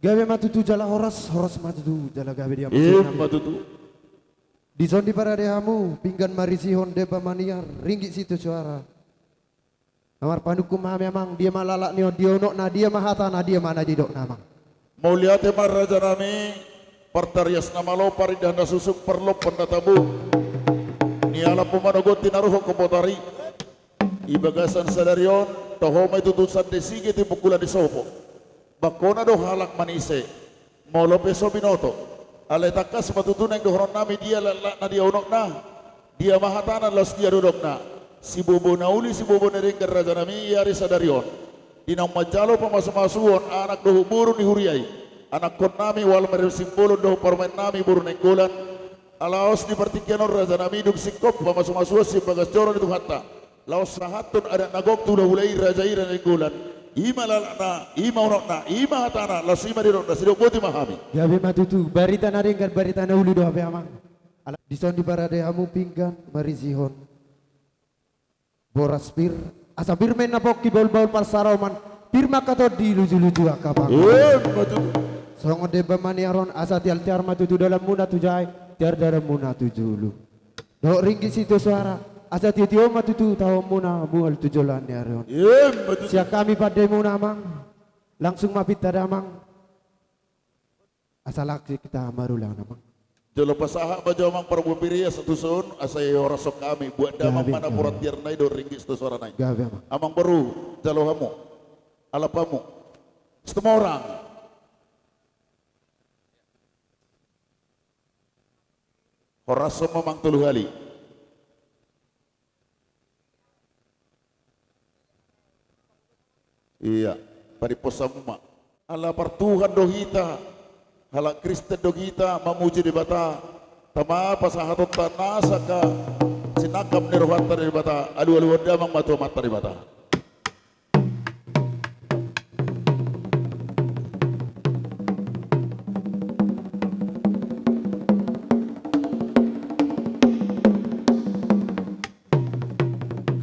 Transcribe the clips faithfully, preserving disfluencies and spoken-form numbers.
Gabe ma tutu jala horas, horas ma tutu jala gabe di hamu. Ima tutu. Dison diparade hamu pinggan marisihon, demban maniar, ringgit sitio soara. Na marpanungkun ma hami amang, dia ma laklak ni on, dia unokna, dia ma hatana, dia ma na nidokna amang. Mauliate ma raja nami, partarias na malo, parindahan na susuk, parlompan na tabo. Nialap ho manogot tinaruhon ho botari. Di bagasan sadari on, toho ma i tutu sande sige di pungkulan ni sopo. Bangkona do halak manise, molo pe so binoto. Alai tangkas ma tutu naeng dohonon nami, dia laklakna, dia unokna, dia ma hatana laos dia nidokna. Sibobo na uli, sibobo na denggan raja nami, di ari sadari on. Di naung manjalo pamasumasuon anak dohot boru ni huria i, anakkon nami Walmer Simbolon dohot parumaen nami boru Nainggolan. Laos di partingkian on raja nami dung singkop pamasumasuon sian bagas joro ni Tuhanta, laos sahathon adat na gok tu hulahula i, raja i Raja Nainggolan. Ima laklakna, ima unokna, ima hatana, laos ima nidokna, sidok boti ma hami. Gabe ma tutu, barita na denggan, barita na uli do hape amang. Ala dison diparade hamu pinggan marisihon boras pir, asa pir ma inna pongki, bahulbahul pansaroman, pir ma angka tondi, lujuluju angka pangaranto. Ima tutu. Songon demban maniar on, asa tiartiar ma tutu dalanmuna tu jae, tiar dalanmuna tu julu. Dohot ringgit sitio soara, asa tiotio ma tutu taonmuna mual tu joloan ni ari on. Ima tutu. Sian hami pandemuna amang, langsung ma pinta damang. Asa langsung hita marulaon amang. Jolo pasahat ma jo amang parbue pir i asa tuson, asa ihorashon hami, buat damang ma napuran tiarna i dohot ringgit sitio soarana i. Gabe amang. Amang boru, jalo hamu. Alap hamu. Situmorang. Horashon ma amang tolu hali. Ia, padimpos hamu ma. Ala partuhan do hita, halak Kristen do hita, mamuji Debata, tama pasahatonta nasa angka sinangkap ni rohanta di Debata, alualuhon damang ma tu Amanta Debata.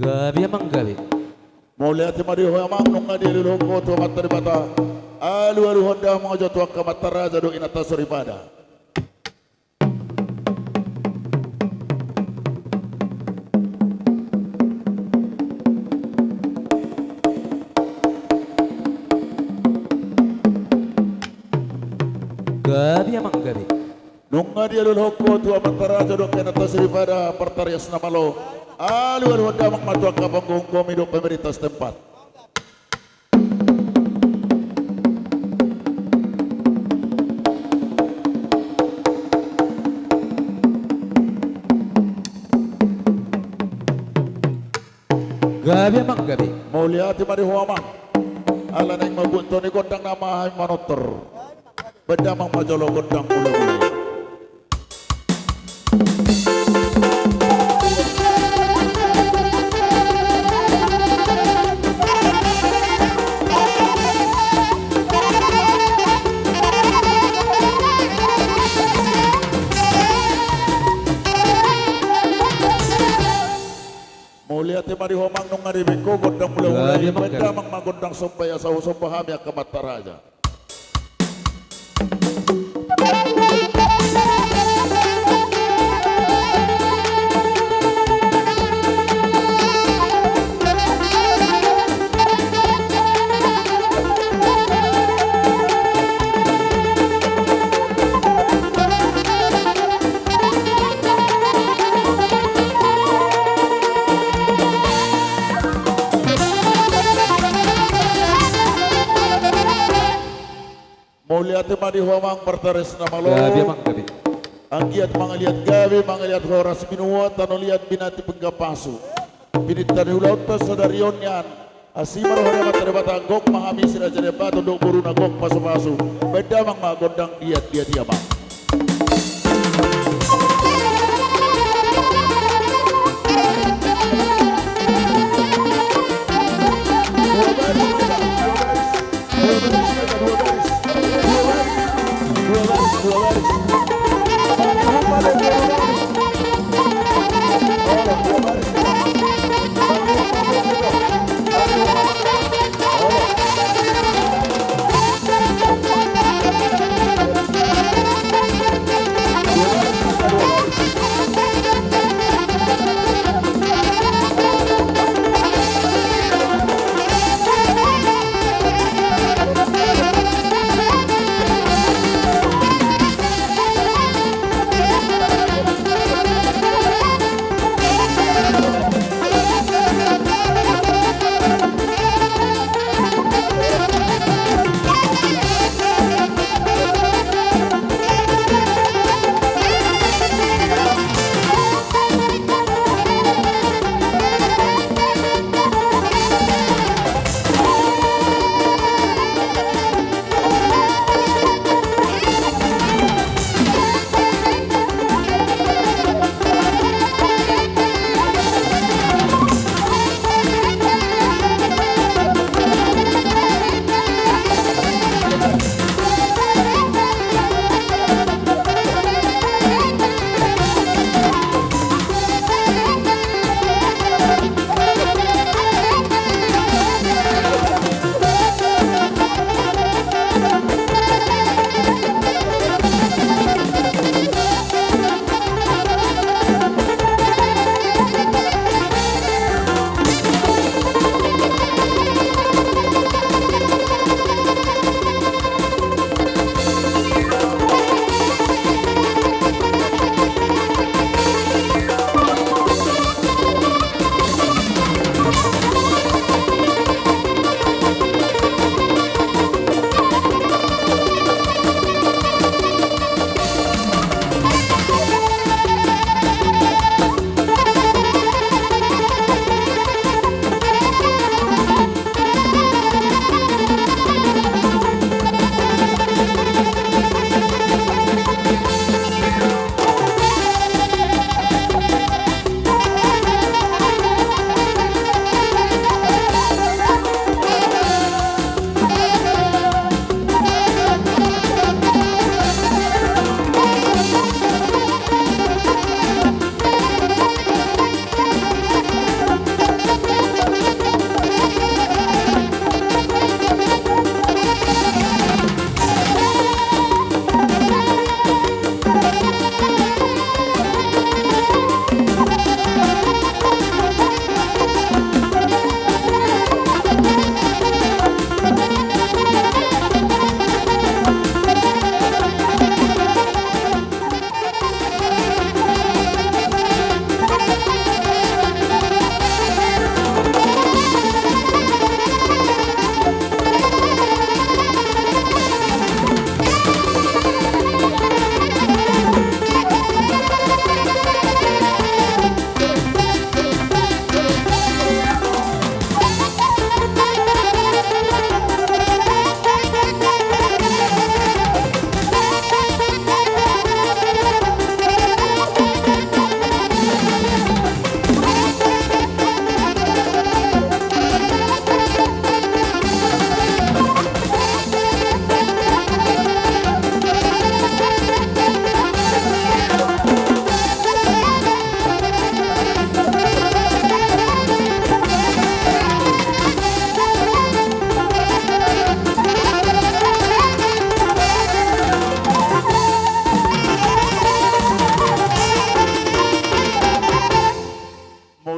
Gabe amang, gabe. Mauliate ma di ho amang, nunga dialualuhon ho tu Amanta Debata. Alualuhon damang jo tu angka amanta raja dohot inanta soripada. Gabe amang, gabe. Nunga dialualuhon ho tu amanta raja dohot inanta soripada, partarias na malo. Alualuhon damang ma tu angka panggual hami dohot pemerintah setempat. Gabe amang, gabe. Mauliate ma di ho amang. Ala naeng mambuat toni gondang nama hami manortor. Baen damang ma jolo gondang mula-mula. Mauliate ma di ho amang, nunga dibaen ho gondang mula-mula. Baen damang ma gondang somba i asa husomba hami angka amanta raja. Mauliate ma di ho amang, partarias na malo. Gabe amang, gabe. Anggiat mangaliat gabe, mangaliat horas, binua tano liat, binati pinggan pasu. Pininta ni ulaonta sadari on nian. Asi ma roha ni Amanta Debata, gok ma hami si Raja Debata dohot boruna, gok pasupasu. Baen damang ma gondang diat, diat i amang.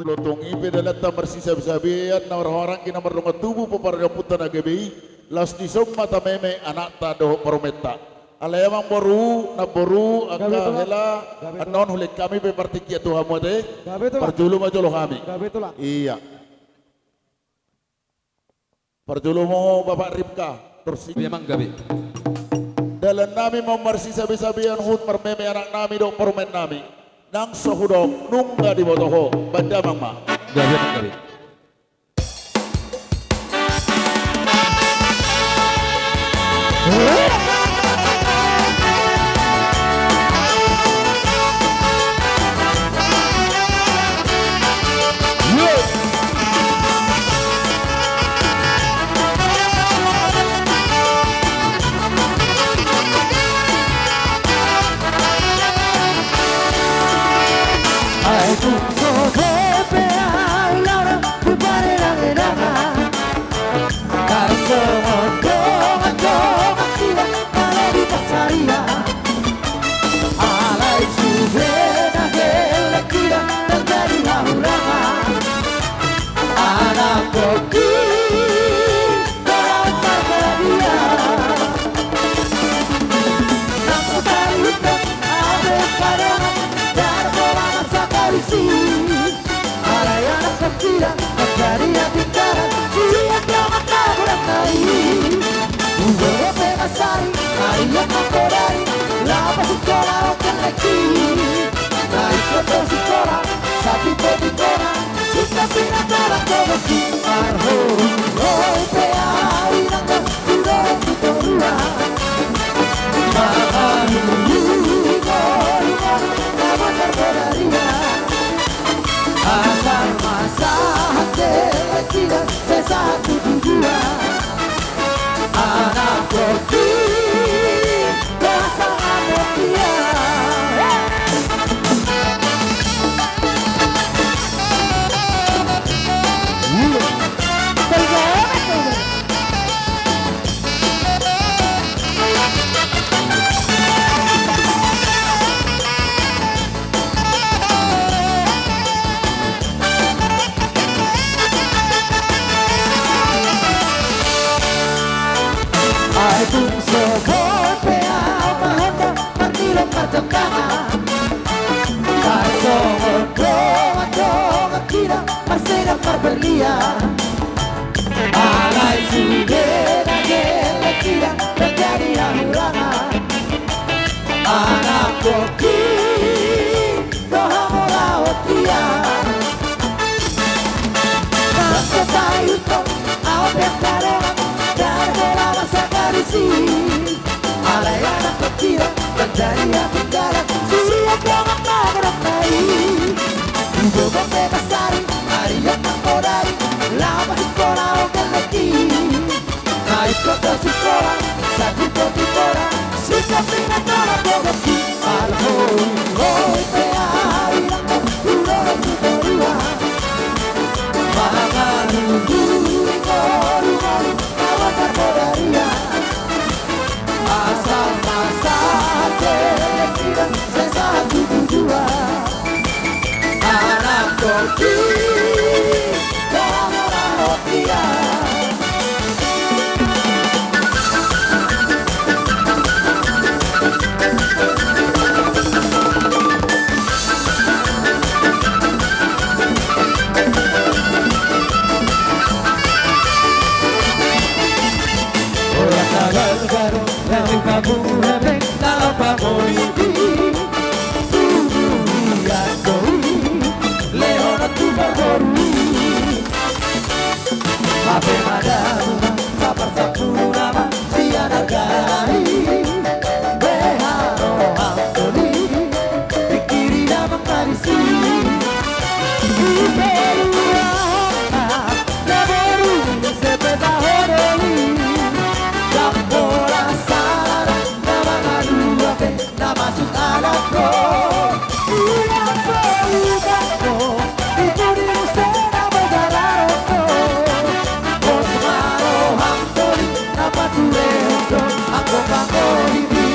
Lotongi pe dalanta marsisabesabean na marhahamaranggi na mardongan tubu pomparan ni ompunta na gabe i, laos dison ma tameme anakta dohot parumenta. Alai amang boru, namboru, angka hela, annon hulehon hami pe partingkian tu hamu ate. Parjolo ma jolo hami. Ia. Parjolo ma ho Bapak Ripka, torsi. Dalan nami ma marsisabesabean huhut marmeme anak nami dohot parumaen nami. Nang so hudok nunga diboto ho, baen damang ma. Gabe, gabe. Ai tung so dope au laho tu paredangedangan. Tarsongon dongan-dongan hita molo di pasarian. Alai sude na gelek hita ndang jadi hahurangan. Anak tondi dohot marbadia. Nang so taringot au pe padangan, ndada pola masa karisi. Alai anak tondi ndang jadi hatinggalan sian dongan na godang nai. Ubo pe masari, arian nanggo dai, laho pasikola oke lagi. Na ingkon do sikola, satimbo-timbona, singkat pinantaran do boti. Marhoroi pe au inang do, tu dolok tu toruan. Mangalului ngolu-ngolu na mandar podaria. Asal ma sahat de lagi na, sai sahat tu tujuan. Anak tondi, pasangan motia. Ai tung so dope au mahonda marnilon marjondangan. Tarsongon dongan-dongan hita marsedang marberlian. Alai sude na gelek hita ndang jadi hahurangan. Anak tondi do hamuraon hita. Nang so taringot au pe padangan, ndada pola masa karisi. Alai anak tondi ndang jadi hatinggalan sian dongan na godang nai. Ubo pe masari, arian nanggo dai, laho pasikola oke lagi. Na ingkon do sikola, satimbo-timbona, singkat pinantaran do boti. Marhoroi pe au inang do, tu dolok tu toruan. Mangalului ngolu-ngolu na mandar podaria. Asal ma sahat de lagi na, sai sahat tu tujuan. Anak tondi, do hamuraon hita. Ora tagal garo, na hingkabu hepeng, na laho pangoliti. Tubu ia doi, lehonon tu parboru i. Hape madabu ma saparsampulu nama sian arga i. Beha roham toli, pingkiri damang na disi. Ipe ruangna na boru ni Sepe Tahodoli. Ndang pola sala na mangalua pe na masuk adat do. Ia pe ubat do, ibu ni muse na bagarar do. Pos ma roham toli, na paturehon do anggo pangoliti.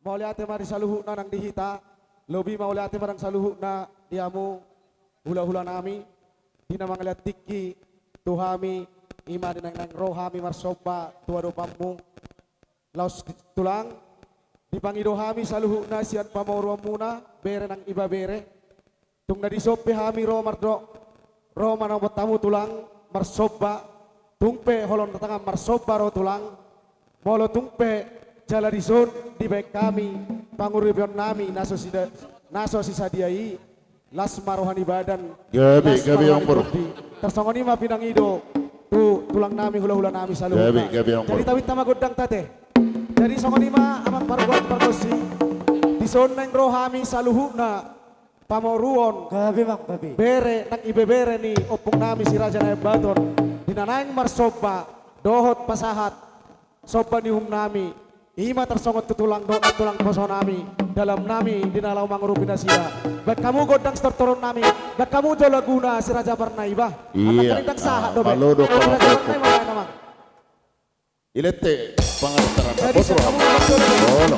Mauliate ma di saluhutna nang di hita. Lobi mauliate ma nang saluhutna di hamu hula-hula nami, di na mangalean tingki tu hami, i ma di naeng-naeng ro hami marsomba tu adopanmu. Laos tulang, dipangido hami saluhutna sian pamoruonmuna, bere nang ibebere. Tung na dison pe hami ro mardo, ro manamot hamu tulang marsomba, tung pe holong na tangan marsomba ro tulang, molo tung pe jala dison dibaen hami pangurupion nami na so sida-, na so sisadia i, las ma roha ni badan, gabe, las ma gabe roha ni amang boru. Tondi. Tarsongon i ma pinangido tu tulang nami, hula-hula nami saluhutna. Gabe, gabe amang boru. Jadi tawinta ma gondang ta ate. Jadi songon i ma amang pargual pargonsi. Dison naeng ro hami saluhutna pamoruon. Gabe, Bang, gabe. Bere nang ibebere ni ompung nami si Raja Nayambaton, di na naeng marsomba dohot pasahat somba ni uhum nami, i ma tarsongon tu tulang dohot tulang poso nami, dalam nami di na laho mangurupi nasida. Baen hamu gondang sitortoron nami, baen hamu jo laguna si Raja Parna i ba. Iya. Antong ndang sahat dope. Ah, malo do. Si Raja Parna i ma baen, amang. Ilete pangarantoan. Jadi, bos, siap, amang. Amang, amang. Olo.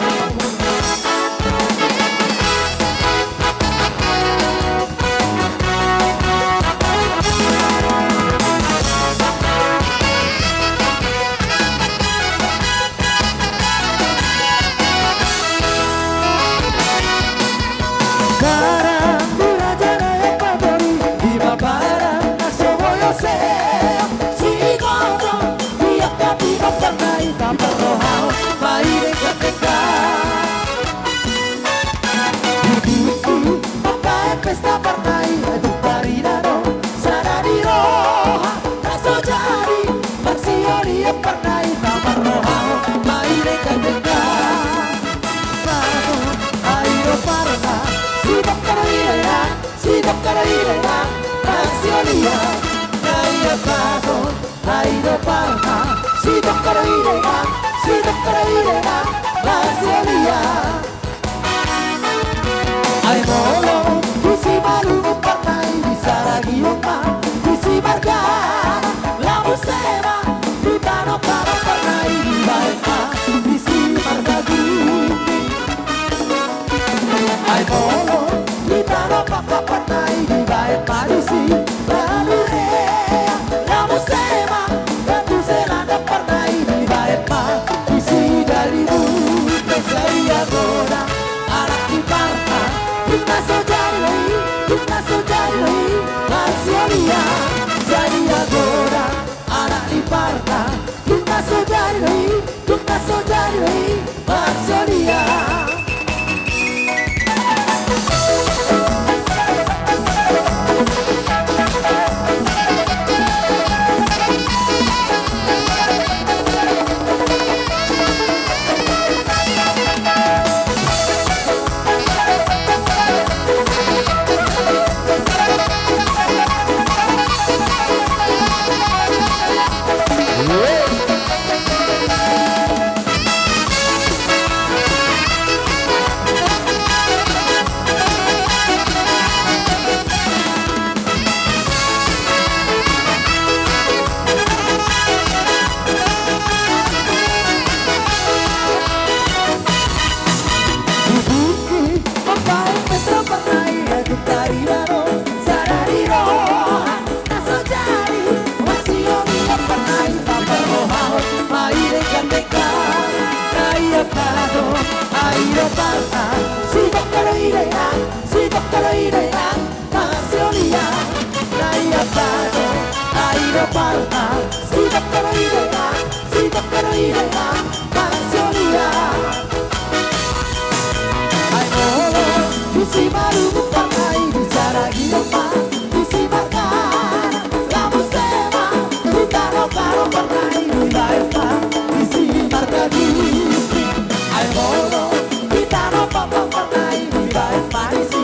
Barang di Raja Nayambaton i, di ma barang na so boi ose. Sigogo, di angka tiga pernah i, tapi roha ma i dengkandengka. Di tingki mambaen pesta pernah i, tu parida do sada di roha, na so jadi marsiolian pernah i, na marroha ma i dengkandengka. Bagot, ai do parna, sidok karaina, sidok karaina, marsiolian. Na ia bagot, ai do parna, sidok karaina, sidok karaina, marsiolian. Ai molo disi malungun pernah i, disaragion ma disi marga, lamu sema di tano kara pernah i, dibaen ma disi marga Ginting. Ai molo di tano Pakpak pernah i, dibaen ma disi Balurea, lamu sema Batu Selatan pernah i, dibaen ma disi Dalimun. Sadia godang anak ni parna, tung na so jadi do i, tung na so jadi do i, marsiolian. Sadia godang anak ni parna, tung na so jadi do i, tung na so jadi do i, marsiolian. Di tingki mambaen pesta pernah i, tu parida do sada di roha, na so jadi marsiolian pernah i, na marroha ma i dengkandengka. Na ia bagot, ai do parna, sidok karaina, sidok karaina, marsiolian. Na ia bagot, ai do parna, sidok karaina, sidok karaina, marsiolian. Ai molo disi malungun pernah i, disaragion ma disi marga, lamu sema di tano kara pernah i, dibaen ma disi marga Ginting. Ai molo di tano Pakpak pernah i, dibaen ma disi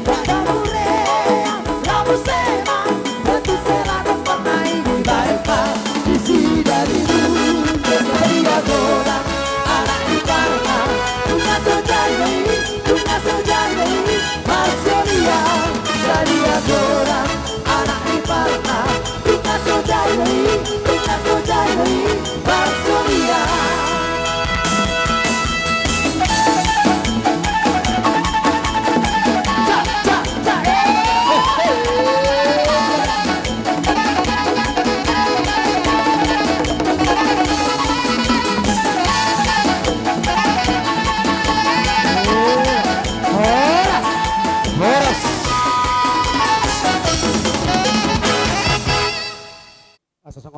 Balurea, lamu sema Batu Selatan pernah i, dibaen ma disi Dalimun. Sadia godang anak ni parna, tung na so jadi do i, tung na so jadi do i, marsiolian.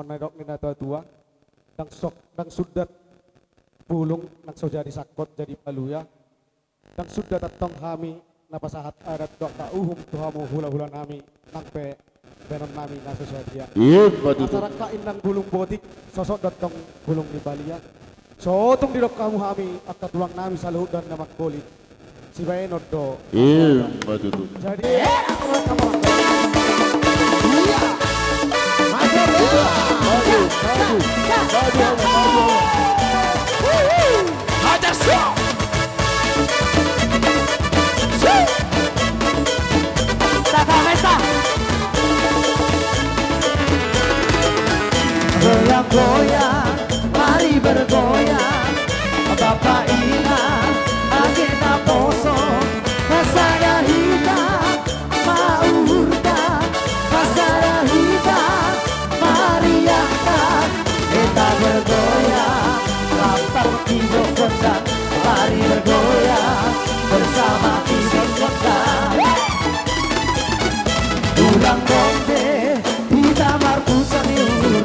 na didok ni na tua-tua, ndang so, ndang sundat bulung, ndang so jadi sangkot, jadi paluya. Ndang sundat antong hami na pasahat adat dohot angka uhum tu hamu hula-hula nami, nang pe bahenon nami na so sadia. Ima tutu. Asa rangkak i nang bulung botik, sosot do antong bulung ni balian. So tung didok hamu hami angka tulang nami saluhut dohot na mangkolit, sibahenon do. Ima tutu. Jadi, maju, maju, maju, maju. Hajar, siap. Goyang-goyang, mari bergoyang, Bapak Ina, age naposo, hasada hita, mauhurta, hasada hita, mariangka, hita bergoyang, rap tangkibok gondang, mari bergoyang, bersama kibok gondang. Ulang ronde, hita marpusat ni uhur,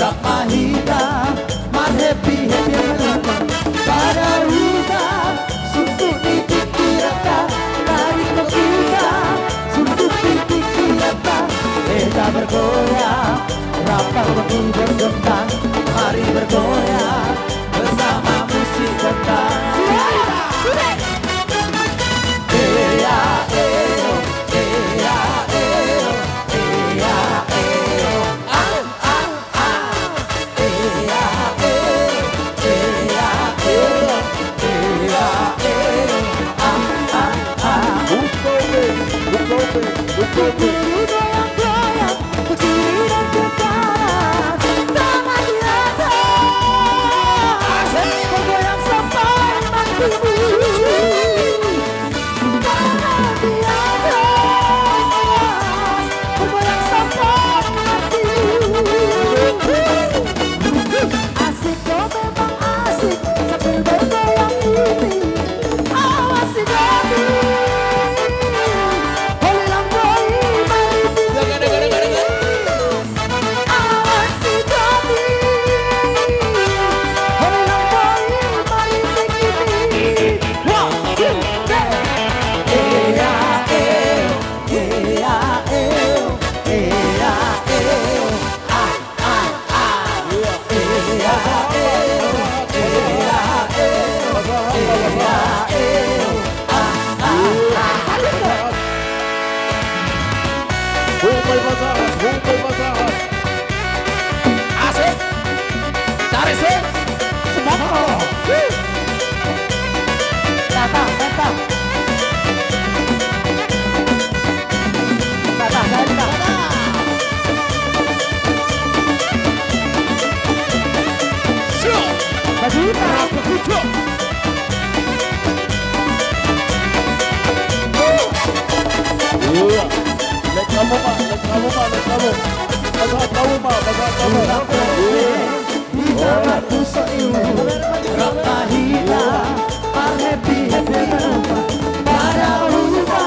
rap ma hita, marhappy-happy. Pada huta, sundut ni pingkiranta, taringot hita, sundut ni pingkiranta. Hita bergoyang, rap ma hita bergondang, mari bergoyang, bersama musik gondang. Ea, ea, ea, ea, ea, ea, ea. Asik do memang asik, sambil bergoyang ini. Awas si Dodi, holi lang boi maripik. Awas si Dodi, holi lang boi maripik ini. One, two, three. Ea, ea, ea, ea, ea, ea. Hupe pasahat, hupe pasahat. Asik. Tarik, sik. Semangat. Datang, datang. Datang, datang. Siap. Maju, kita. Maju. Iya. Lek hamu ma, lek hamu ma, lek hamu. Pasahat hamu ma, pasahat hamu. Iya. Hita marpusat ni uhur, rap ma hita, marhappy-happy. Pada huta,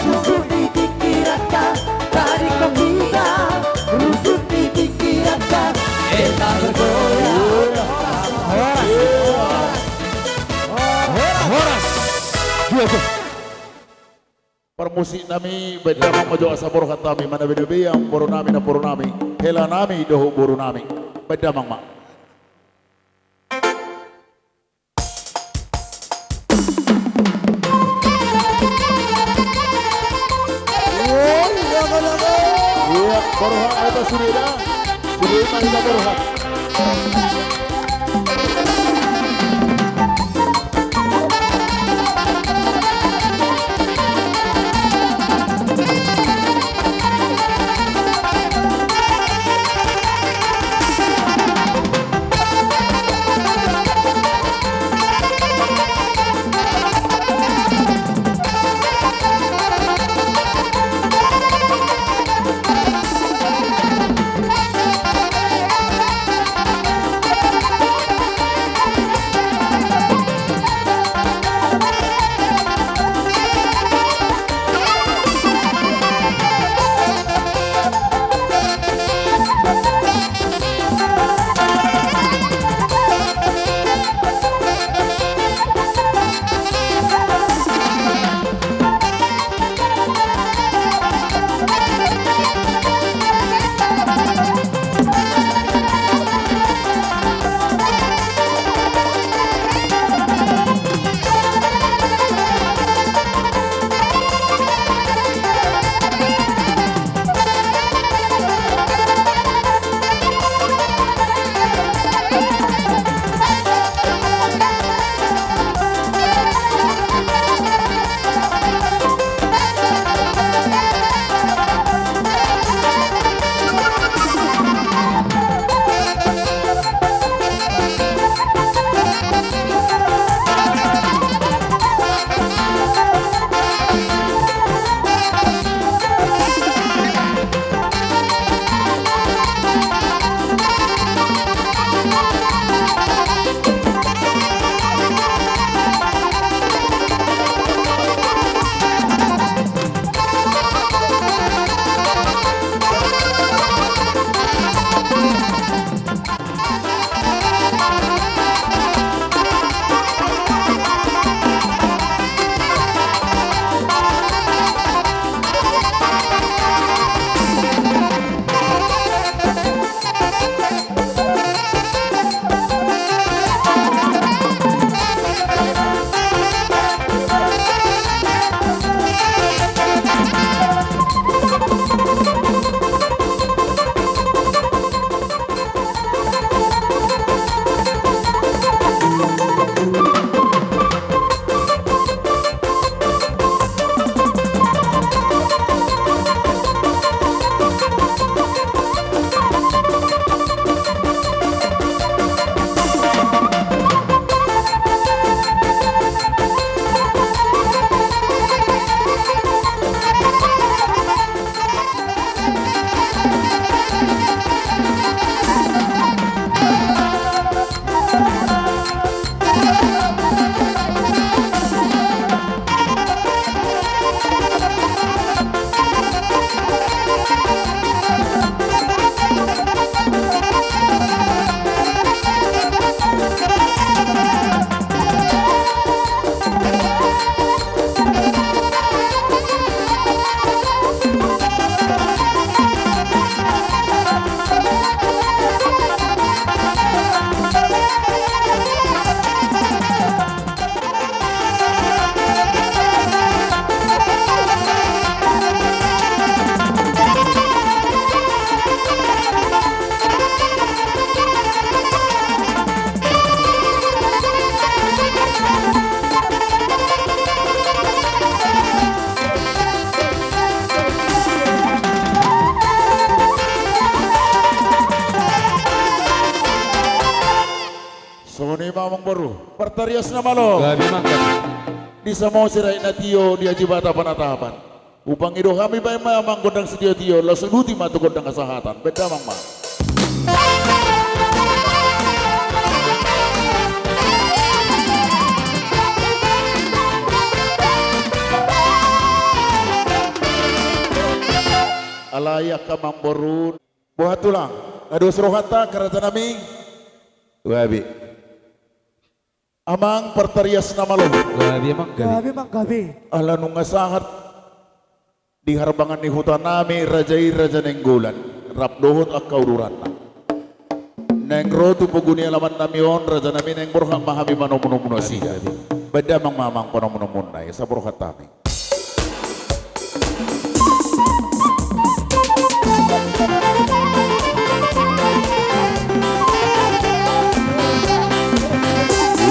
sundut ni pingkiranta, taringot hita, rundut ni pingkiranta. Hita bergoyang. Horas. Horas. Horas. Parmusik nami, baen damang ma jo asa borhat hami, manabe-nabean boru nami, namboru nami, hela nami dohot boru nami. Baen damang ma. Iya, borhat, eta sude da. Sude ma hita borhat. Amangboru, partarias na malo. Gabe, Amang, gabe. Di Samosir aek na tio, di Ajibata panatapan. Hupangido hami baen ma, Amang, gondang sitio-tio, laos uduti ma tu gondang hasahatan. Baen damang ma. Alai angka amangboru. Boha tulang, na dos rohanta, raja nami. Gabe. Amang, partarias na malo. Gabe, Amang, gabe. Gabe, Amang, gabe. Ala nunga sahat di harbangan ni huta nami, raja i Raja Nainggolan, rap dohot angka uduranna. Naeng ro tu pogu ni alaman nami on, raja nami, naeng borhat ma hami manomu-nomu nasida. Gabe, gabe. Baen damang ma, Amang, panomu-nomuna i, sahat rohanta nami.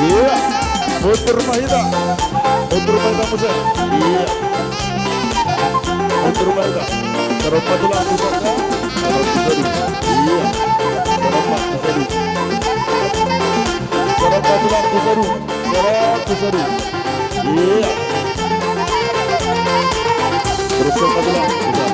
Iya. Mundur ma hita. Mundur ma hita muse. Iya. Mundur ma hita. Tarompa tulang tu sada. Tarompa tu sada. Iya. Tarompa tu sada. Tarompa tulang tu sada. Tarompa tu sada. Iya. Terus ke Magelang, bisa.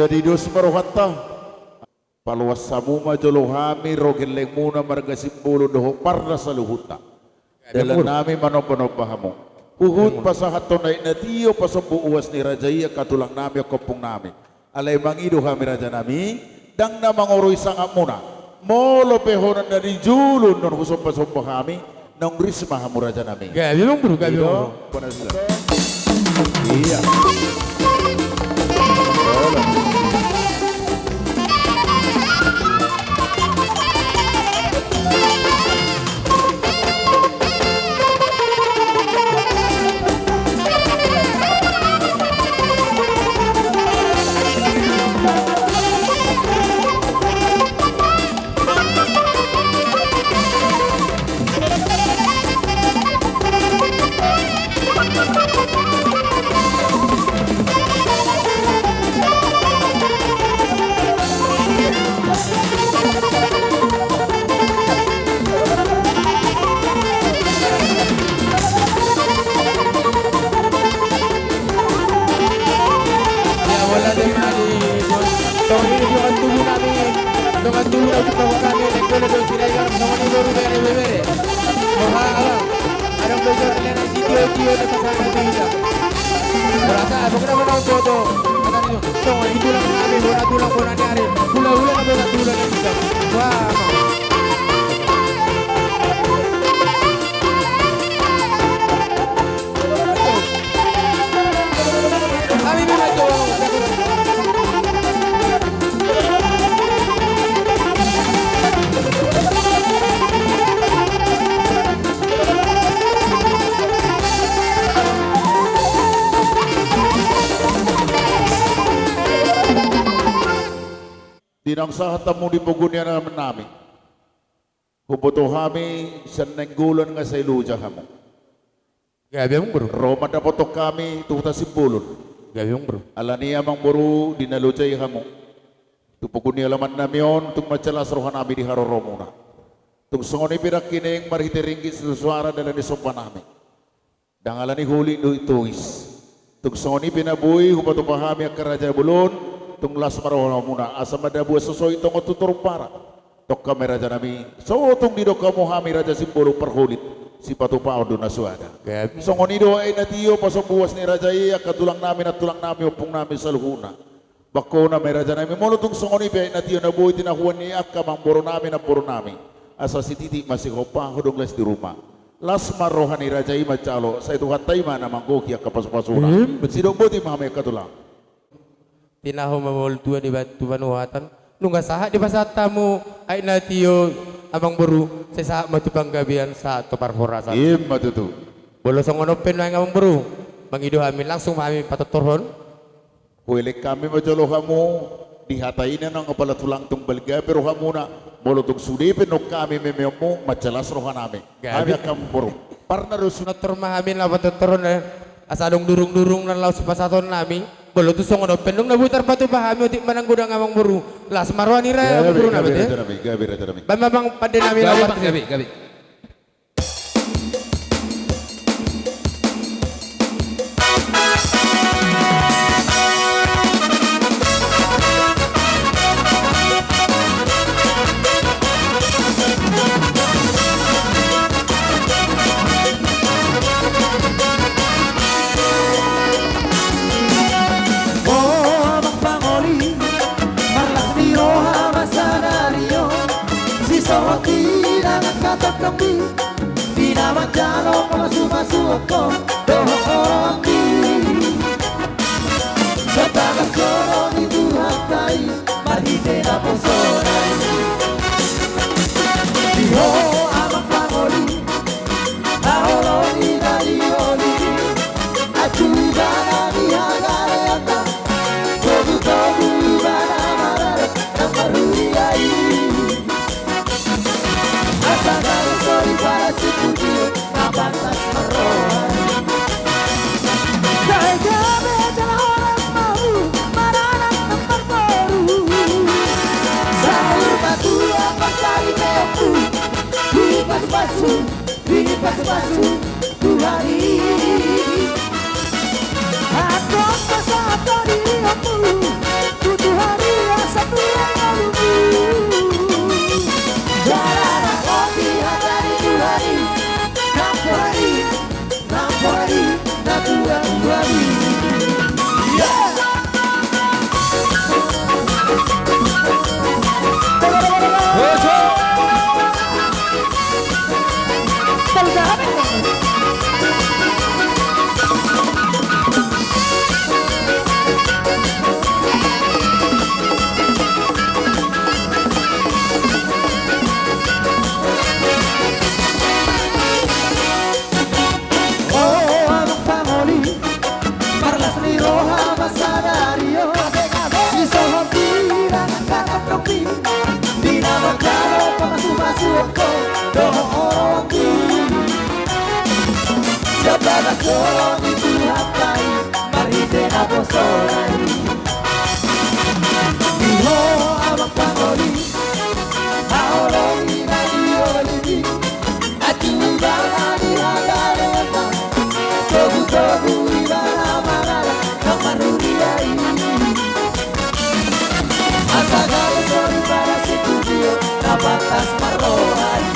Jadi dos ma rohanta. Paloas hamu ma jolo hami ro gellengmuna marga Simbolon dohot parna saluhutna. Dalan nami manomba-nomba hamu. Huhut pasahathon aek na tio pasombu uas ni raja i angka tulang nami, angka ompung nami. Alai mangido hami raja nami, ndang na mangorui sangapmuna. Molo pe holan na di julu annon husomba-somba hami, naung ris ma hamu raja nami. Gabe amang boru, gabe amang boru. Iya. Ia, mauliate ma di dongan tubu nami, dongan tubu nami, dongan tubu nami, dongan tubu nami, dongan tubu nami, dongan tubu nami. Adong do jolo na sitio-tio na pasahat tu hita. Berasa abang na manang foto. Songon i tulang nami, bona tulang, bona ni ari. Hula-hula na bona tulang na hita. Wah. Di naung sahat hamu di pogu ni alaman nami. Huboto hami sian Nainggolan nga sai loja hamu. Gabe amang boru. Ro mandapothon hami tu huta Simbolon. Gabe amang boru. Alani amang boru di na loja i hamu tu pogu ni alaman nami on, tung mansai las roha nami di haroromuna. Tung songon i pe nangkining marhite ringgit sitio suara dalan ni somba nami. Ndang alani holit dohot tois. Tung songon i pe na boi hupatupa hami angka raja bolon, tung las ma rohamuna asa madabu sosoi tongon tu torumpara. Tongka ma i raja nami, so tung didok hamu hami raja Simbolon parholit, sipatupaon do na soada. Gabe. Songon i do aek na tio pasombu uas ni raja i angka tulang nami, nantulang nami, ompung nami saluhutna. Bangkona ma i raja nami, molo tung songon i pe aek na tio na boi tinahuan ni angka amangboru nami, namboru nami. Asa sititi ma sihompa, hudong las di ruma. Las ma roha ni raja i manjalo, sai Tuhanta i ma na manggohi angka pasupasuna. Em, betul. Sidok boti ma hami angka tulang. Tinahu ma molo tua di batu panuhatan. Nunga sahat dipasahat hamu aek na tio amangboru, sai sahat ma tu panggabean sahat tu parhorasan. Ima tutu. Molo songon on pe nuaeng amangboru, mangido hami langsung ma hami patortorhon. Huelek hami ma jolo hamu, di hata i na naung apala tulang tung balga pe rohamuna, molo tung sude pe nang hami memeonmu, mansai las roha nami. Gabe. Hami angka amangboru. Parna do su- Tortor ma hami laho patortorhon, eh. Asa adong durung-durung na laho sipasahaton nami, molo tung songon on pe nang na boi tarpatupa hami otik manang godang amangboru. Las ma roha ni raja, gabe, amangboru nami, gabe, eh. Raja nami, gabe, raja nami. Baen ma amang pande nami. Gabe, laho amang, gabe, gabe. O amang pangoli, marlas ni roha ma sadari on, sisohot i nang angka tongtong i. Di na manjalo pasu-pasu on dohot oroan i. Songon bagas joro ni Tuhanta i marhite naposona i. Di ho amang pangoli, na holong i na di oli i. Acu ibana di hagaleanta, togu-togu ibana marada na marhuria i. Asa gabe sori pada si puji na pantas marroha. Sai gabe jala horas ma ho maranak na marboru. Saur matua pansaripeonku dipasu-pasu, dipasu-pasu Tuhan i. Antong pasahat do dirimu tu Tuhan. Di ho amang pangoli, haholongi na di olimi, atu ibana di habareta, togu-togu ibana manala na marruria i. Asa gabe sori pada situdio na pantas marroha i.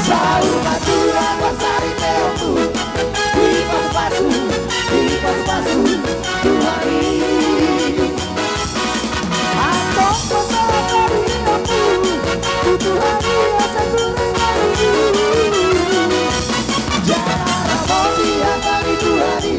Saur matua pasari teomu, di pas-pasu, di pas-pasu, Tuhan i. Antong pasari teomu, tu Tuhan i asa turun hari. Jala ramoti angka di Tuhan i.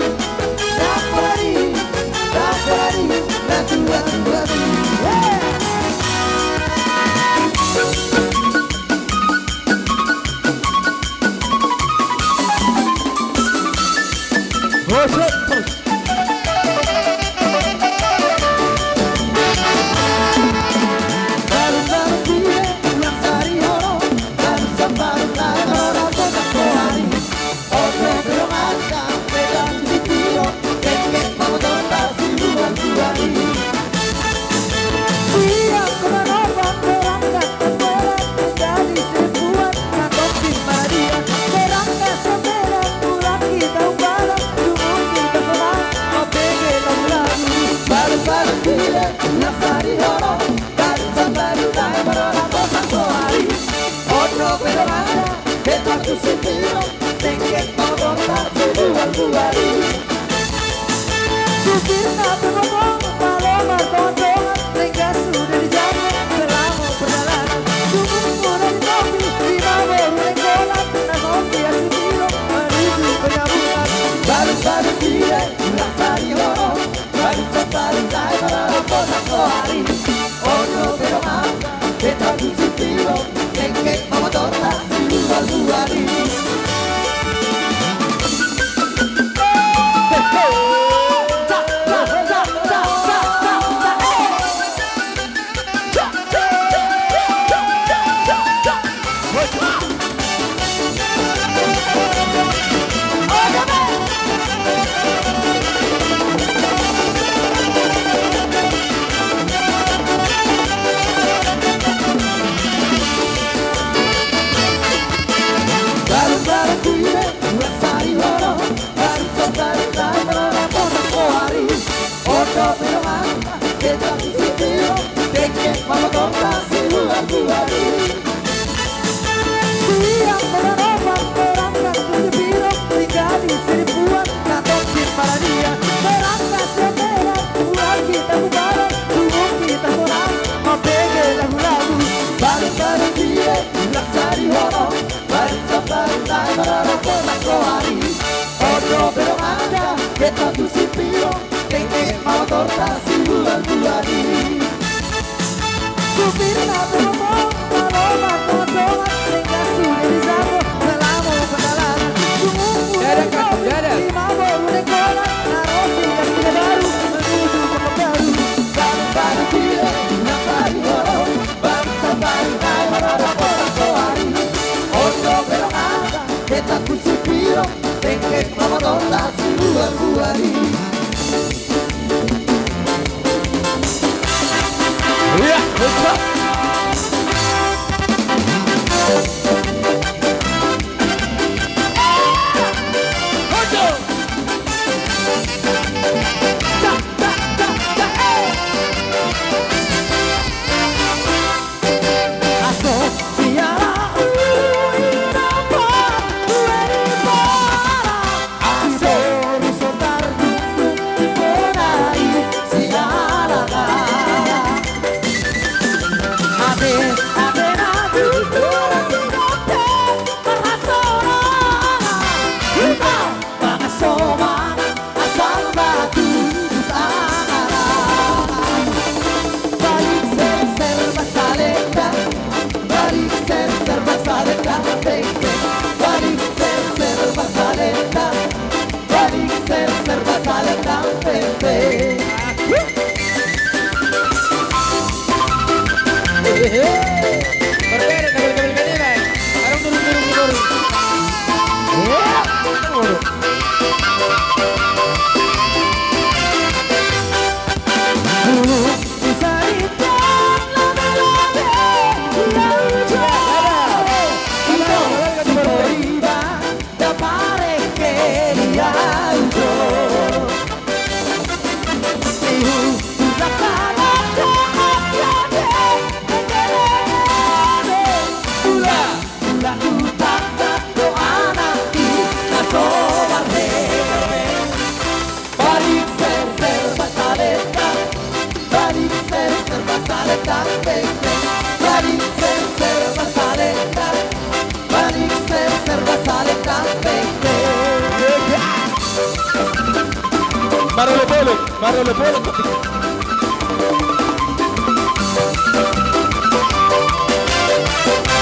Marolopolop, marolopolop.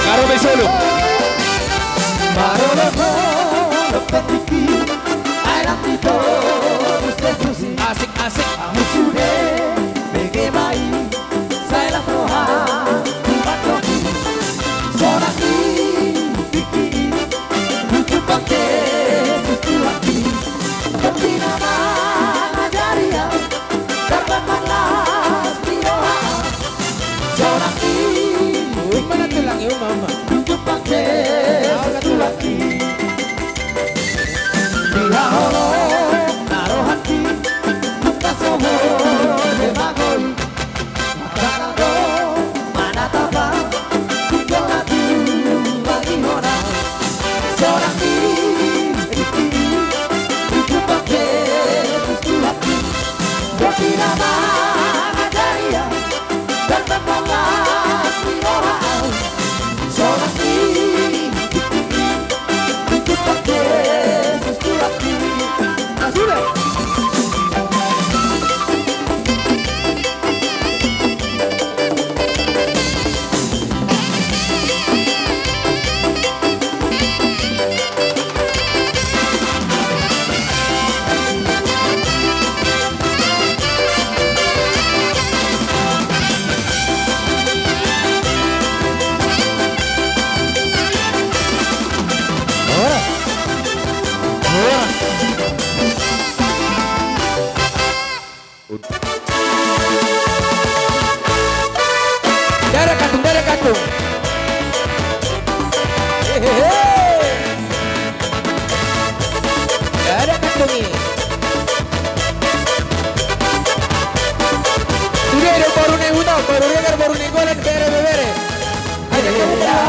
Marolopolop. Marolopolop. Asik, asik. Ahu sude bege ma i, sai las roha tu bandohi. Sonang i tingki i, ujung pake susuaki. Jotjot na mangajari au, tarbat marlas ni roha. Sonang i tingki i, ujung pake susuaki. Di haholongan rohangki, tung so boi be magoi. Barang do manatap au, tung jolo tulangi hona. Sonang i tingki i, ujung pake susuaki. Jotjot na mangajari au, tarbat marlas ni roha. Sonang i tingki i, ujung pake susuaki. Sudah. Dara katung, dara katung. Hehehe. Dara katung i. Sude do boru ni huta, boru ni gar, boru ni golan, bere, bere. Aja kamu tahu.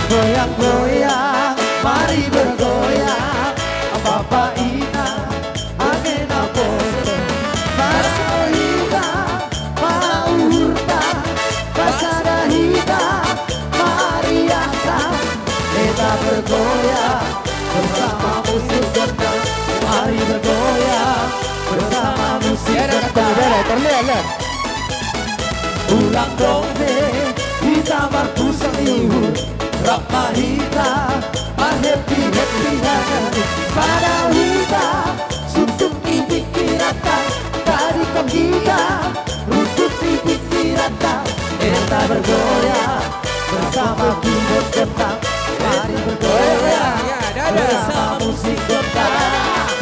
Goyang-goyang, mari bergoyang, Bapak Inang, ame na poso. Marhite ma uhurta, pasada hita, mariangka, hita bergoyang bersama musik gendang. Mari bergoyang bersama musik gendang. Ulang dong be, hita marpusat ni uhur, rap ma hita, marhappy-happy hita. Padao hita suntuk ni pingkiranta, tadingkon hita runtuk ni pingkiranta. Hita bergoyang bersama keyboard gendang. Mari bergoyang bersama musik gendang.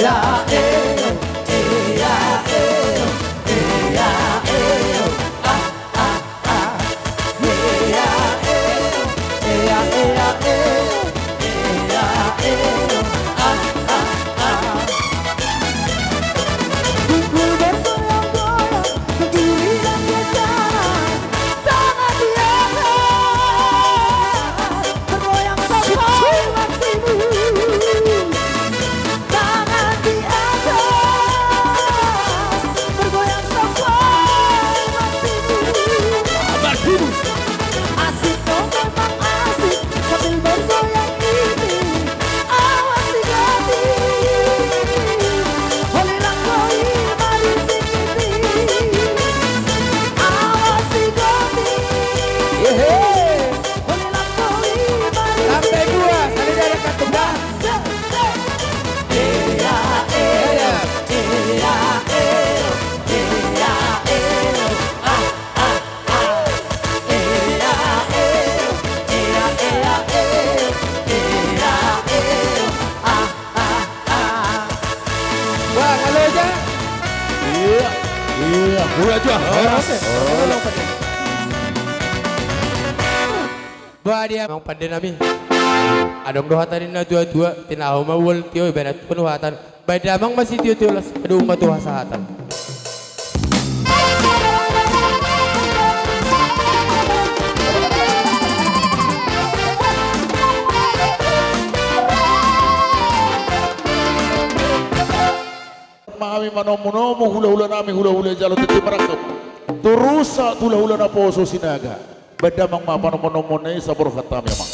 Iya, eh, iya, eh, iya, eh, ah, ah, ah. Iya, eh, iya, iya, eh, iya, eh, ah, ah, ah. Pukul bergoyang-goyang, ke kiri dan ke kanan, tangan di atas, bergoyang sampai mati. Tangan di atas, bergoyang sampai mati. Asik, oh, memang asik sambil bergoyang ini. Awas si Goti. Holi Langkoi, mari tingkiti. Awas si Goti. Yehe. Holi Langkoi, mari tingkiti. Sampai dua, saling ada katumbang. Iya, iya, iya, iya, iya, iya, ah. Wah, halo aja. Iya, iya, mulai aja. Horas. Horas. Bah, dia amang pande nami. Adong do hata ni na tua-tua, tinahu ma ual tio, ibarat penuhatan. Baen damang ma sitio-tio las, adong ma tu hasahatan. Hami manomu-nomu, hula-hula nami, hula-hula jalo titi marangkup. Turusa tu hula-hula naposo Sinaga. Baen damang ma panomu-nomu ni saborhat hami, amang.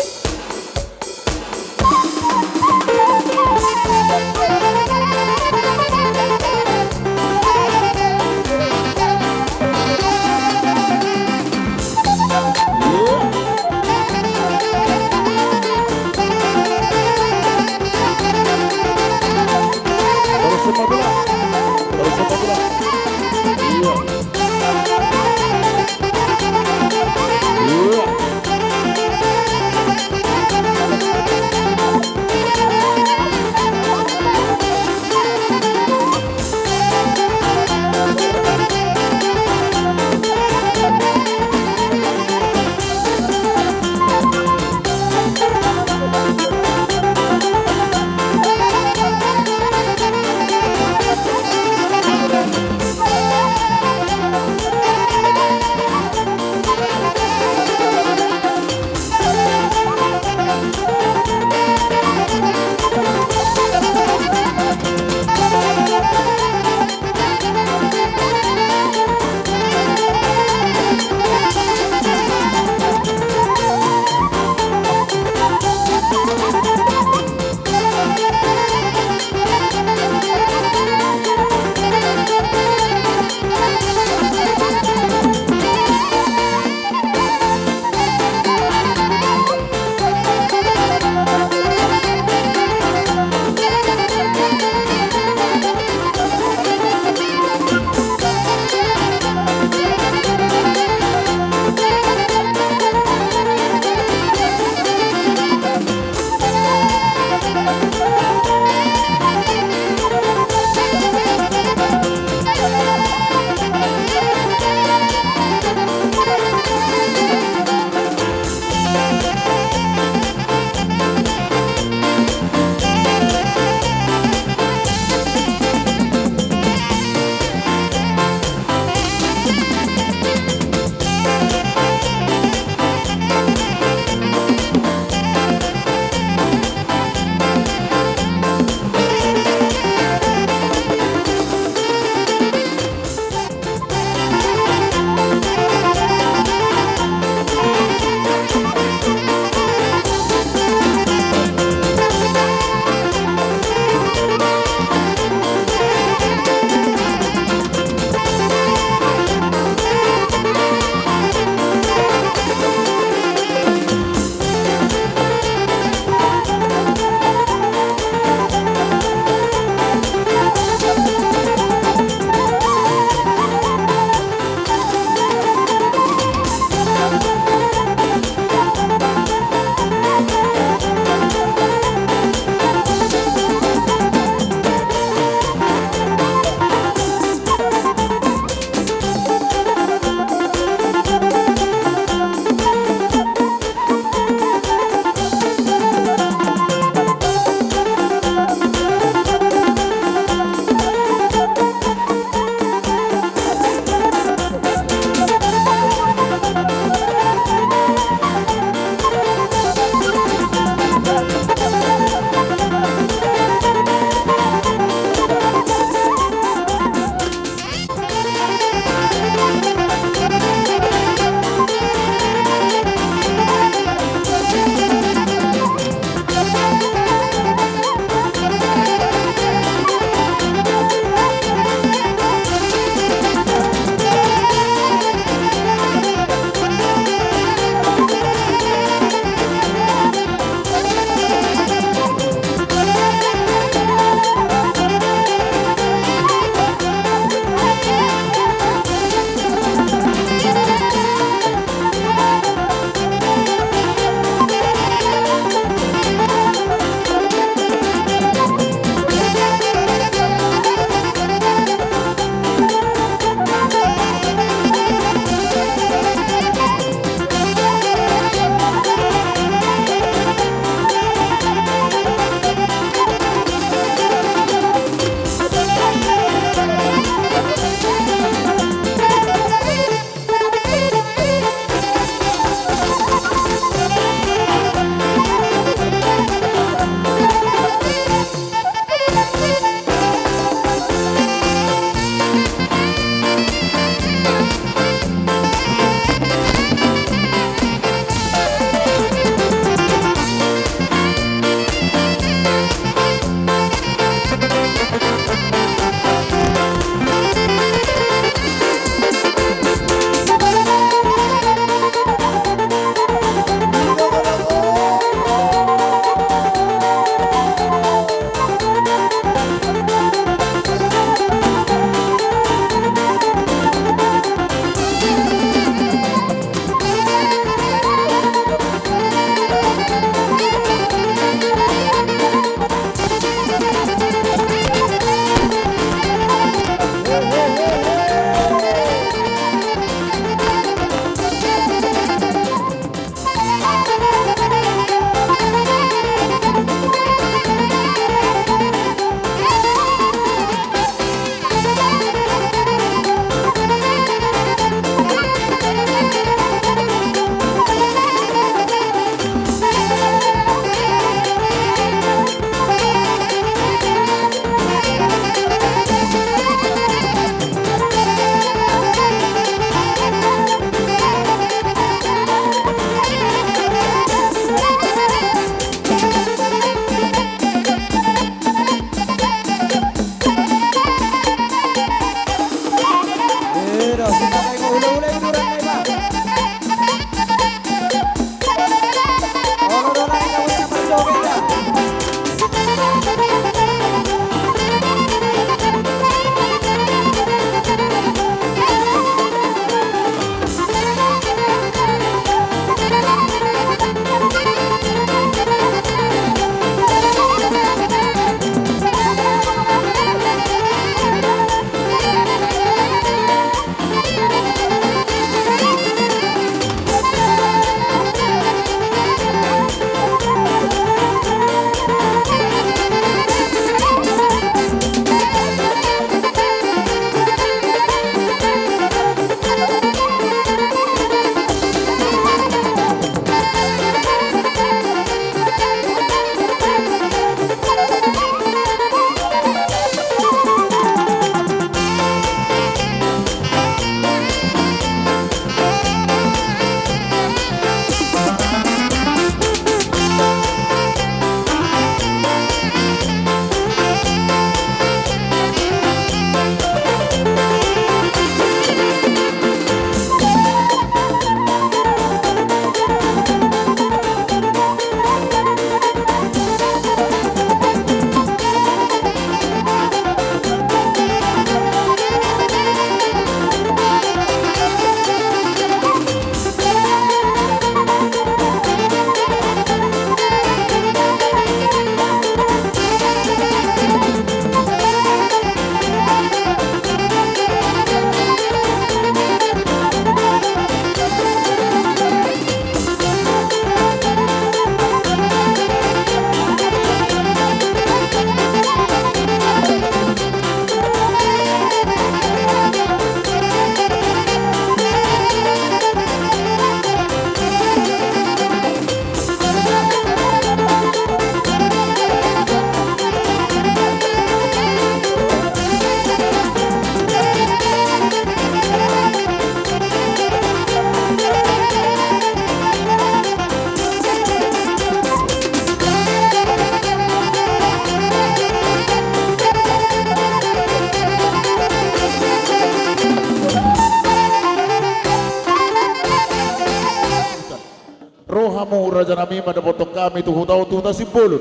Rajanami, mandapothon hami tu huta on, tu huta Simbolon.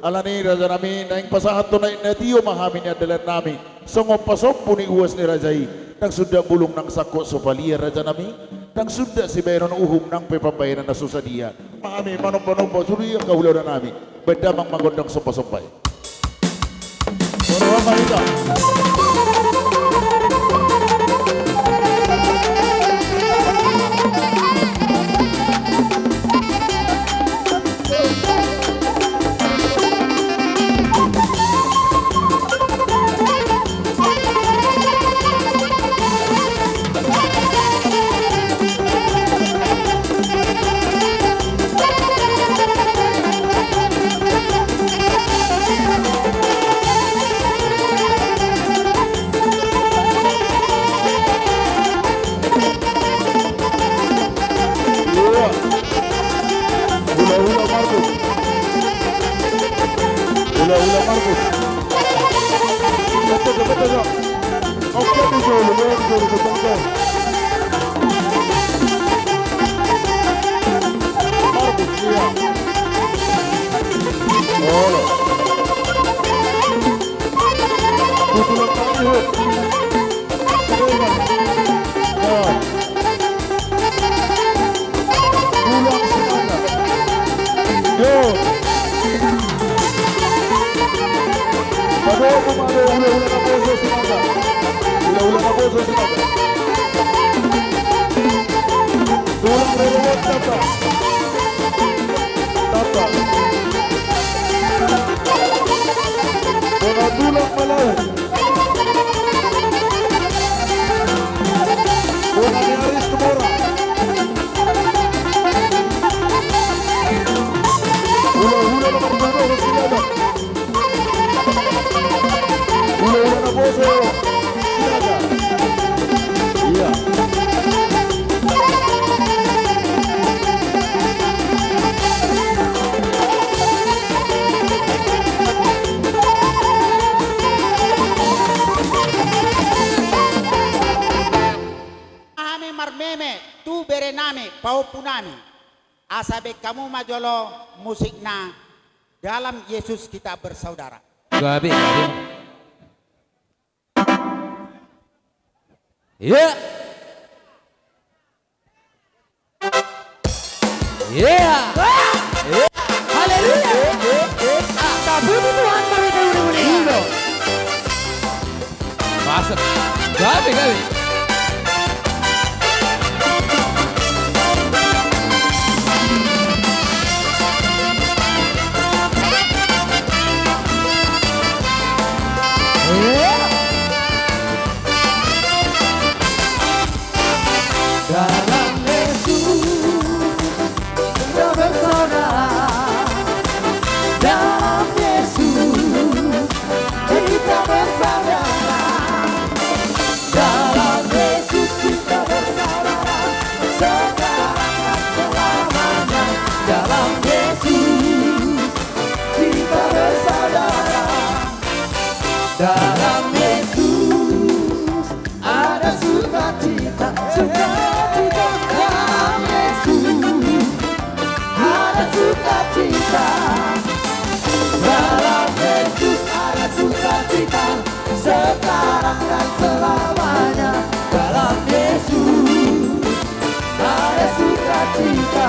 Alani, rajanami, naeng pasahathon aek na tio ma hami, ni andalan nami, songon pasombu ni uas ni raja i. Ndang sundat bulung nang sangkot so palia, rajanami, ndang sundat sibahenon uhum, nang pe pambahenan na so sadia. Hami manombanomba sude angka hulahula nami, baen damang ma gondang sombasomba i. Hulahula Markus. Hulahula Markus. Betul, betul, betul. Oke, betul, betul, betul, betul. Markus, iya. Olo. Betul, betul. Pulang Sinanga. Yo. Ado, ado, hulahula Naposo Sinanga. Hulahula Naposo Sinanga. Tulang Rorobot Tapa. Tapa. Bona tulang Malau. Bona ni Aris Kemora. Hulahula Naposo Sinanga. Hulahula Naposo Sinanga. Iya. Hami marmeme tu berenami, pahompunami. Asa baen hamu ma jolo musikna, Dalam Yesus Kita Bersaudara. Gabe, gabe. Iya. Iya. Haleluya. Tapuji Tuhan, mari kita uli-uli. Iya. Masuk. Gabe, gabe. Dalam Yesus kita bersaudara. Dalam Yesus kita bersaudara. Dalam Yesus kita bersaudara. Sekarang dan selamanya. Dalam Yesus kita bersaudara. Dalam Yesus ada sukacita, sukacita. Dalam Yesus ada sukacita. Dalam Yesus ada sukacita. Sekarang dan selamanya. Dalam Yesus ada sukacita.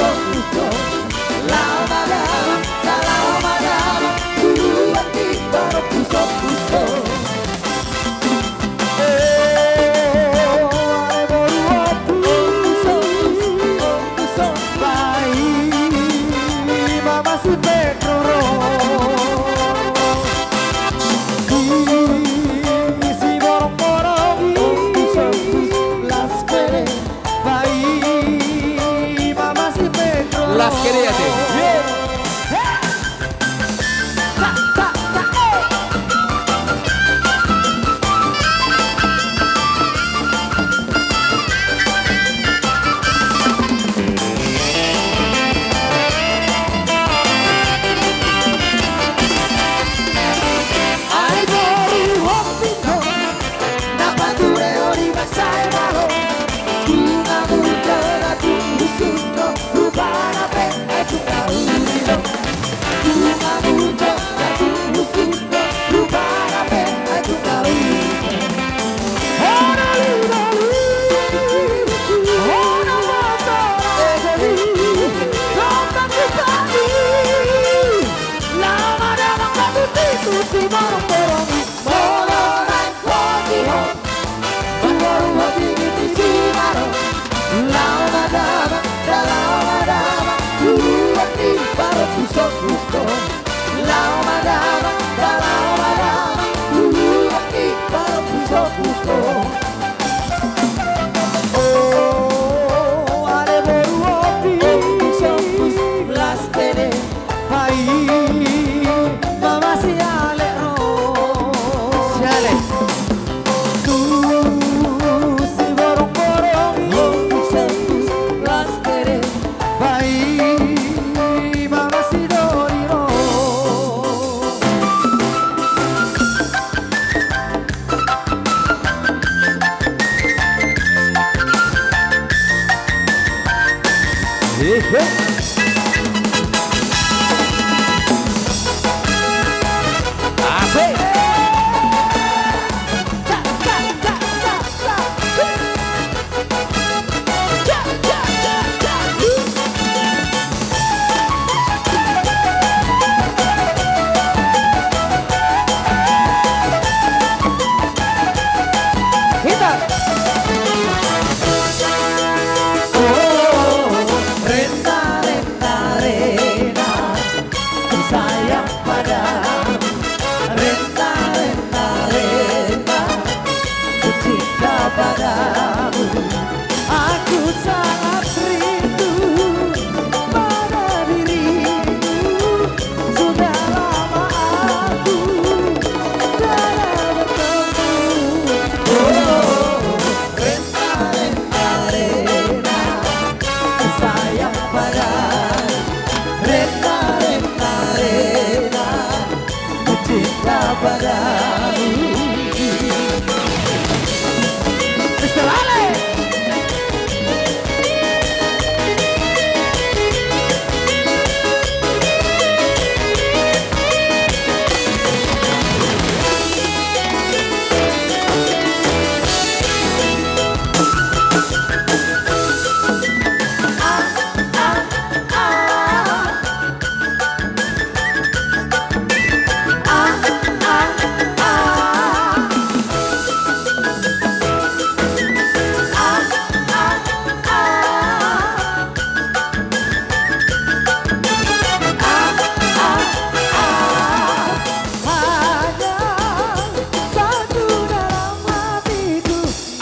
Laho madamang, laho madamang, tubuan ni parompuson. Las kedea te.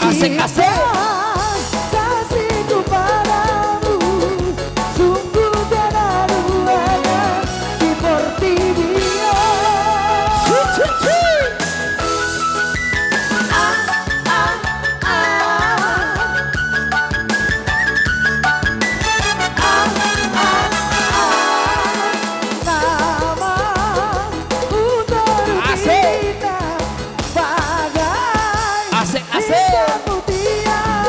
Asik, asik. Asik, asik.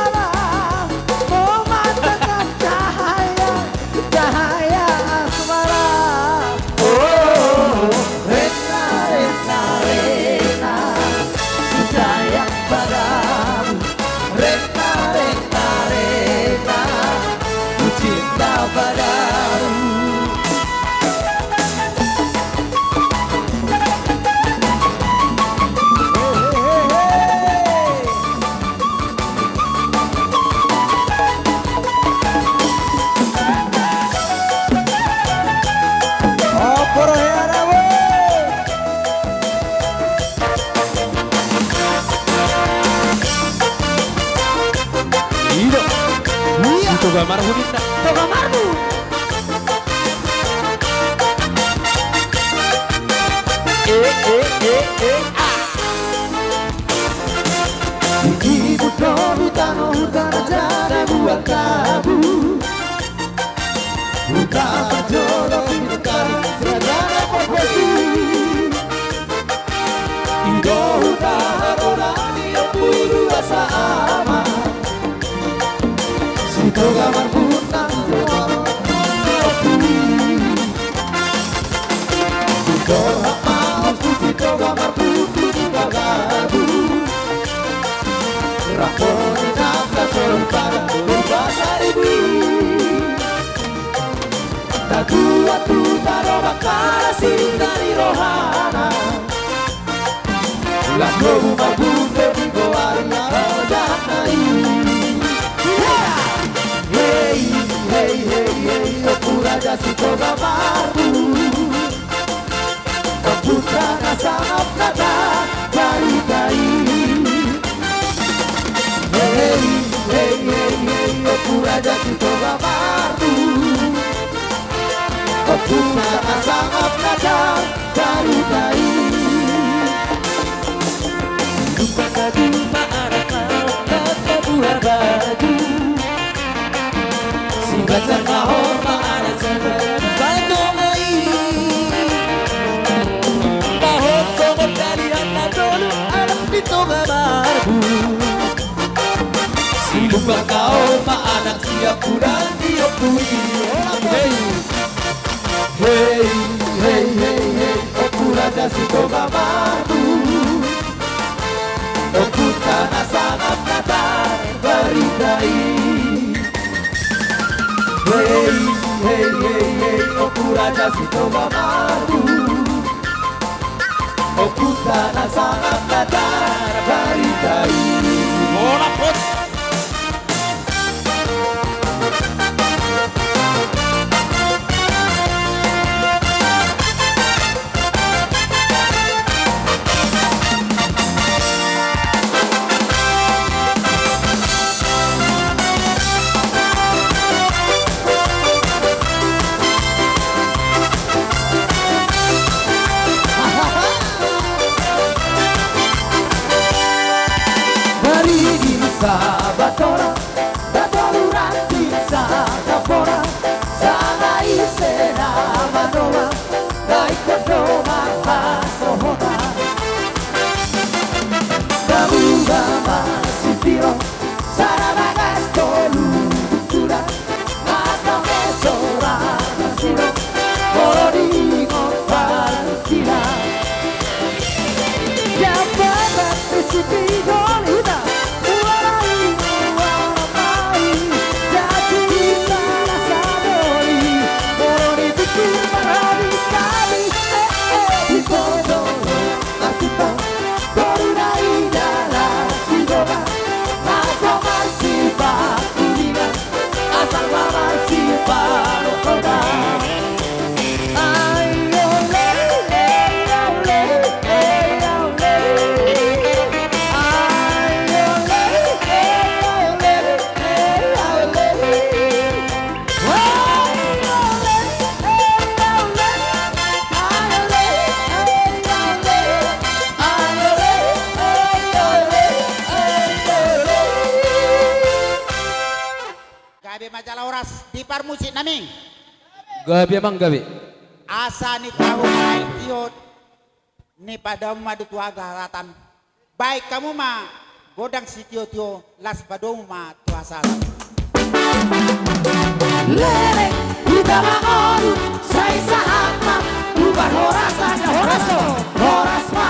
Toga Marbu ninna. Toga Marbu. E, e, e, e, a. Di timun do huta, no huta na jala bual tabu. Huta parjolo pinungkari si raja na pompoti. I do huta haroro ni ompu dua saama. Si Toga Marbu nang jolo. I do hamaus tu si Toga Marbu tu Pagabu. Rambu ni nang na solu pada tu Pasaribu. Tatua tu tano bakala sinta ni rohana. Las lobu marbunde di goari na ojan na i. Hei, hei, hei, hei, Ompu Raja Sitoga Marbu. Ompunta na sangap na tabarita i. Hei, hei, hei, hei, Ompu Raja Sitoga Marbu. Ompunta na sangap na tabarita i. Lupa kadu ma anak na tabuha baju. Si Banjar na horma anak si Banjar na i. Pahot songon dalihan na tolu anak ni Toga Marbu. Si Lumbang na horma anak siampudan ni ompu i. Hei, hei, hei, hei, Ompu Raja Sitoga Marbu. Ompunta na sangap na tabarita i. Hei, hei, hei, hei, Ompu Raja Sitoga Marbu. Ompunta na sangap na tabarita i. Hola, pot. Maridi sabatora. Datolu ranting satampora, sada ise na manola, na ingkon do marhasohotan. Gabuga masitiro, sada bagas tolu guntuda, mas na mesora masiro, molo di ngompa sila. Gabe ma jala horas di parmusik nami. Gabe amang, gabe. Asa ni tahu ai tiot ni padamu ma do tu agalatan. Baen hamu ma gondang sitiotio, laos padomu ma tu hasahatan. Leleng hita mangolu sai sahat ma tu parhorasan, horas ma. Horas ma.